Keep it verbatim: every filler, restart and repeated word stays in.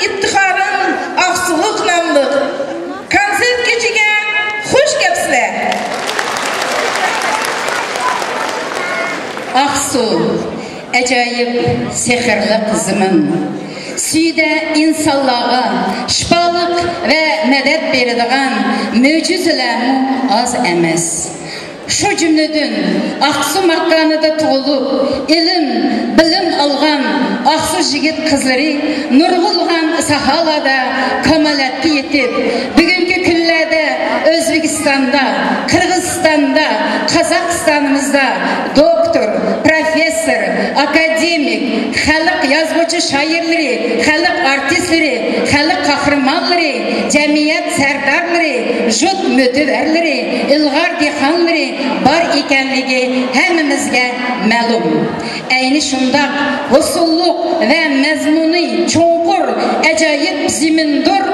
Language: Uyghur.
ئىپتىخارىم ئاقسۇلۇق ناملىق كونسېرت كېچىگە خۇش كەپسىلەر. ئاقسۇ، ئاجايىپ سېھىرلىق زېمىن. سۈيىدە ئىنسانلارغا شىپالىق ۋە مەدەت بېرىدىغان مۆجىزىلەرمۇ ئاز ئەمەس. شۇ جۈملىدىن ئاقسۇ ماكانىدا تۇغۇلۇپ، ئىلىم، بىلىم ئالغان ئاقسۇ يىگىت قىزلىرى نۇرغۇنلىغان ساھەلەردە كامالەتكە يېتىپ، بۈگۈنكى كۈنلەردە ئۆزبېكىستاندا، قىرغىزىستاندا، قازاقىستانىمىزدا دوكتور، پروفېسسور، ئاكادېمىك، خەلق يازغۇچى شائىرلىرى، خەلق ئارتىسلىرى، خەلق قەھرىمانلىرى، جەمئىيەت سەردارلىرى، ژۇت مۆتىۋەرلىرى، ئىلغار دېھقانلىرى بار ئىكەنلىكى ھەممىمىزگە مەلۇم. ئەينى شۇنداق ھوسۇللۇق ۋە مەزمۇنى چوڭقۇر، ئاجايىپ زېمىندۇر